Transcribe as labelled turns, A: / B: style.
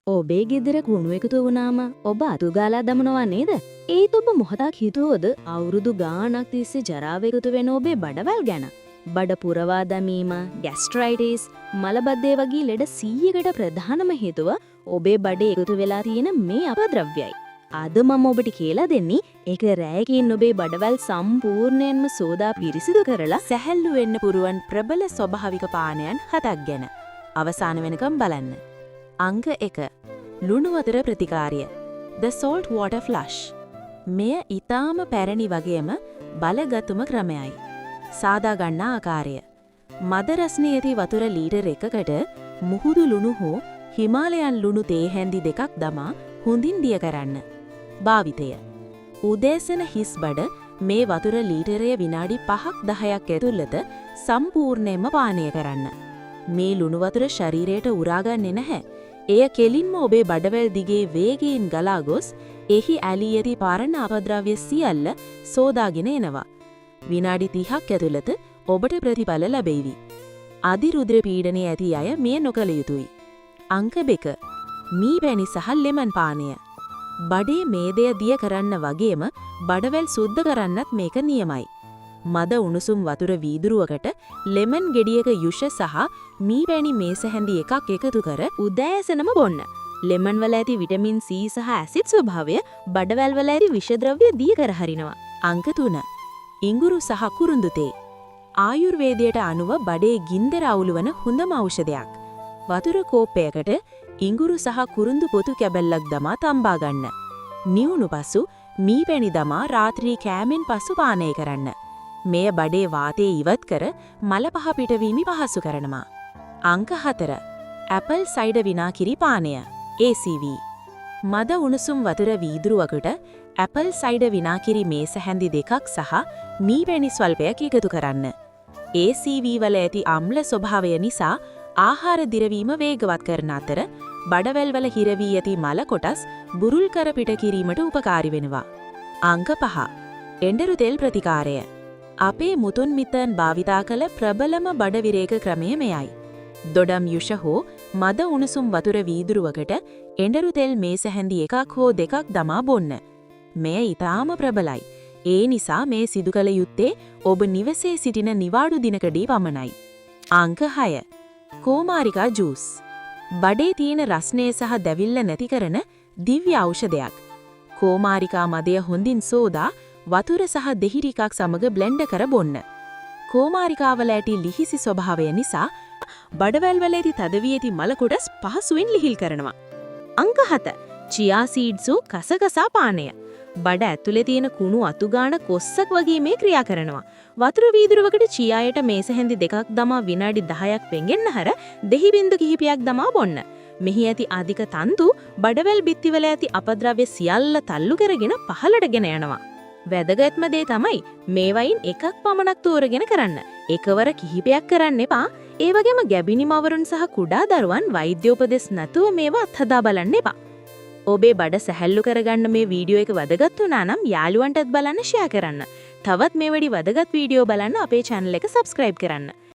A: ඔබේ ගෙදර කුණු එකතු වුණාම ඔබ අතු ගාලා දමනවා නේද? ඒත් ඔබ මොහොතක් හිතුවොද අවුරුදු ගාණක් තිස්සේ ජරාව එකතු වෙන ඔබේ බඩවැල් ගැන? බඩ පුරවා දැමීම, ගැස්ට්‍රයිටිස්, මලබද්ධය වගේ ලෙඩ 100කට ප්‍රධානම හේතුව ඔබේ බඩේ එකතු වෙලා තියෙන මේ අපද්‍රව්‍යයි. අද මම ඔබට කියලා දෙන්නේ එක රැයකින් ඔබේ බඩවැල් සම්පූර්ණයෙන්ම සෝදා පිරිසිදු කරලා
B: සැහැල්ලු වෙන්න පුරුවන් ප්‍රබල ස්වභාවික පානයන් හතක් ගැන. අවසාන වෙනකම් බලන්න. අංක 1. ලුණු වතුර ප්‍රතිකාරය. The Salt Water Flush. මෙය ඊටාම පැරණි වගේම බලගතුම ක්‍රමයයි. සාදා ගන්නා ආකාරය. මද රස්නේ ඇති වතුර ලීටර් එකකට මුහුදු ලුණු හෝ හිමාලයන් ලුණු තේ හැන්දි 2ක් දමා හොඳින් දිය කරන්න. භාවිතය. උදෑසන හිස් බඩ මේ වතුර ලීටරය විනාඩි 5ක් 10ක් ඇතුළත සම්පූර්ණයෙන්ම පානය කරන්න. මේ ලුණු වතුර ශරීරයට උරාගන්නේ නැහැ. එය කෙලින්ම ඔබේ බඩවැල් දිගේ වේගයෙන් ගලා ගොස් එහි ඇලී ඇති පරණ අපද්‍රව්‍ය සියල්ල සෝදාගෙන එනවා. විනාඩි 30ක් ඇතුළත ඔබට ප්‍රතිඵල ලැබෙවි. අධිරුධිර පීඩනය ඇති අය මෙය නොකළ යුතුයි. අංක 2. මී පැණි සහ ලෙමන් පානය. බඩේ මේදය දිය කරන්න වගේම බඩවැල් සුද්ධ කරන්නත් මේක නියමයි. මද උණුසුම් වතුර වීදුරුවකට ලෙමන් ගෙඩියක යුෂ සහ මී පැණි මේස හැඳි එකක් එකතු කර
A: උදෑසනම බොන්න. ලෙමන් වල ඇති විටමින් C සහ ඇසිඩ් ස්වභාවය බඩවැල් වල ඇති විෂ ද්‍රව්‍ය දිය කර හරිනවා.
B: අංක 3. ඉඟුරු සහ කුරුඳු තේ. ආයුර්වේදයට අනුව බඩේ ගින්දර අවුලුවන හොඳම ඖෂධයක්. වතුර කෝප්පයකට ඉඟුරු සහ කුරුඳු පොතු කැබැල්ලක් දමා තම්බා ගන්න. නිවුණු පසු මී පැණි දමා රාත්‍රී කෑමෙන් පසු පානය කරන්න. මෙය බඩේ වාතය ඉවත් කර මල පහ පිටවීම පහසු කරනවා. අංක 4. ඇපල් සයිඩර් විනාකිරි පානය, ACV. මද උණුසුම් වතුර වීදුරුවකට ඇපල් සයිඩර් විනාකිරි මේස හැඳි 2ක් සහ මී පැණි ස්වල්පයක් එකතු කරන්න. ACV වල ඇති අම්ල ස්වභාවය නිසා ආහාර දිරවීම වේගවත් කරන අතර බඩවැල් වල හිර වී ඇති මල කොටස් බුරුල් කර පිට කිරීමට උපකාරී වෙනවා. අංක 5. එඬරු තෙල් ප්‍රතිකාරය. අපේ මුතුන් මිත්තන් භාවිතා කළ ප්‍රබලම බඩ විරේක ක්‍රමය මෙයයි. දොඩම් යුෂ හෝ මද උණුසුම් වතුර වීදුරුවකට එඬරු තෙල් මේස හැඳි 1ක් හෝ 2ක් දමා බොන්න. මෙය ඊටාම ප්‍රබලයි. ඒ නිසා මේ සිදු කළ යුත්තේ ඔබ නිවසේ සිටින නිවාඩු දිනකදී පමණයි. අංක 6. කෝමාරිකා ජූස්. බඩේ තියෙන රස්නය සහ දැවිල්ල නැති කරන දිව්‍ය ඖෂධයක්. කෝමාරිකා මදය හොඳින් සෝදා වතුර සහ දෙහි ටිකක් සමග බ්ලෙන්ඩ් කර බොන්න. කෝමාරිකාවල ඇති ලිහිසි ස්වභාවය නිසා
A: බඩවැල් වල ඇති තද වී ඇති මල කොටස් පහසුවෙන් ලිහිල් කරනවා. අංක 7. චියා සීඩ්ස් හෝ කසකසා පානය. බඩ ඇතුලේ තියෙන කුණු අතු ගාන කොස්සක් වගේ මේ ක්‍රියා කරනවා. වතුර වීදුරුවකට චියා යට මේස හැඳි 2ක් දමා විනාඩි 10ක් පෙඟෙන්න හැර දෙහි බින්දු කිහිපයක් දමා බොන්න. මෙහි ඇති අධික තන්තු බඩවැල් බිත්තිවල ඇති අපද්‍රව්‍ය සියල්ල තල්ලු කරගෙන පහළට ගෙන යනවා. වැදගත්ම දේ තමයි මේවයින් එකක් පමණක් තෝරගෙන කරන්න. එකවර කිහිපයක් කරන්න එපා. ඒ වගේම ගැබිණි මවරුන් සහ කුඩා දරුවන් වෛද්‍ය උපදෙස් නැතුව මේවා අත්හදා බලන්න එපා. ඔබේ බඩ සැහැල්ලු කරගන්න මේ වීඩියෝ එක වැදගත් වුණා නම් යාළුවන්ටත් බලන්න ෂෙයා කරන්න. තවත් මේ වැනි වැදගත් වීඩියෝ බලන්න අපේ channel එක subscribe කරන්න.